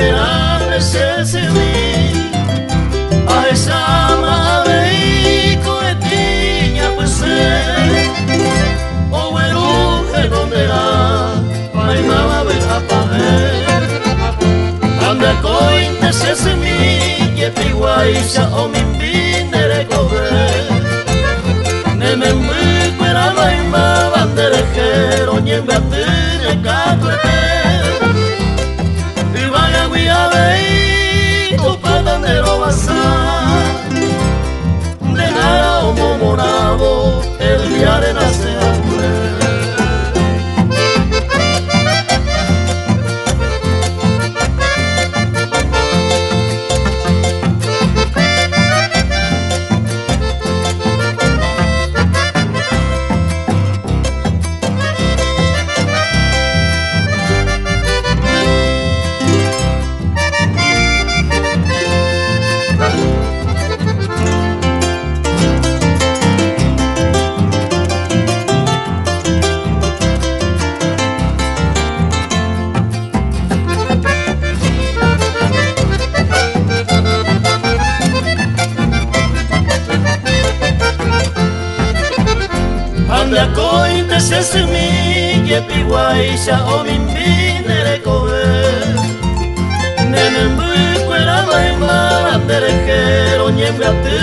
Tenonderãme che symi ahecháma avei ko'ẽtĩ ñapysẽ ogueru henonderã maymáva vy'apavẽ. Ha nde akóinte che symi jepiguáicha omimbi nde rekove. Ne membykuéra maymáva nde rehe roñembyaty rekatuete. Yvágagui avei Tupãta nde rovasa. Nde ára omomorãvo el día renace hague. Ha nde akóinte che symi jepiguáicha omimbi nde rekove. Ne membykuéra maymáva nde rehe roñembyaty.